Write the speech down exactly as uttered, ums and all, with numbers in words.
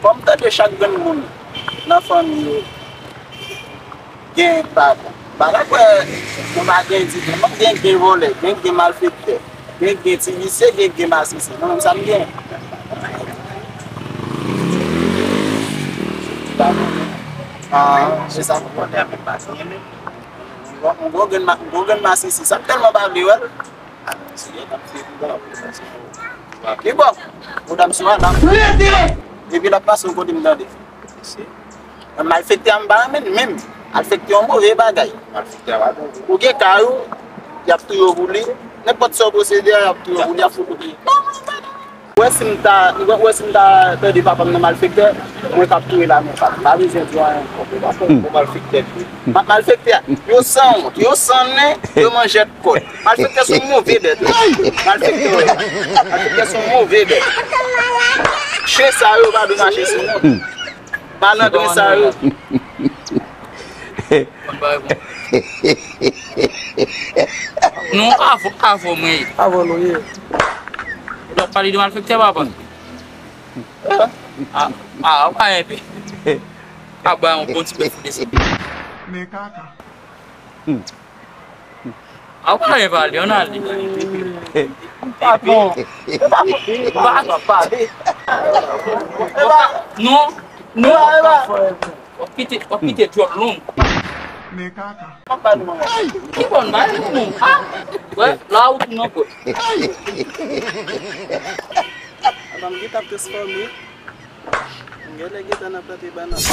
Kòm tande chak grenn moun nan fanmi yo gen bagay. Bagay kwè, nou pa gen ditou. Non, gen, gen vòlè, gen, gen malfektè, gen, gen ti visye, gen, gen masisi. Mwen menm sa m gen. Ah, se sa m konnen, men pa gen menm. M gwo grenn ma-, m gwo grenn masisi. Sa m tèlman pa vle wè l. Li bon. Ou dam sou alam. Epi l ap pase yon kote m tande. Malfektè a m pa renmen l menm. Malfektè yon move bagay. Ou gen kay ou, y ap touye w pou li. Nenpòt sa w posede a, y ap touye w pou li, y ap fout ou li. Ou wè si m ta, ou wè si m ta tande papa m nan malfektè, mwen k ap touye l a men pa m. Pa bezwen di anyen ankò. Ou malfektè tou. Ma-, malfektè, yo sanwont, yo san nen, yo manjèt kòd. Malfektè se yon move bèt. Malfektè, malfektè se yon move bèt. Chen sa yo pa dwe mache sou moun. Malandren sa yo. Non, avè, avè mwen ye. Avè nou ye. Ou t ap pale de malfektè, papa? A, a, ou pa enpe. A, ba yon bon ti bèf ou desann. Men kaka. A, ou pa enpe ale, ann ale. Patwon. Patwon, pale. Non, non. W ap kite, w ap kite djòl long. Men kaka. Ki bòn bagay nou menm? A! Wè, la ou tounen ankò. Avan m gentan ap transfòme. M genlè gentan nan plante bannann.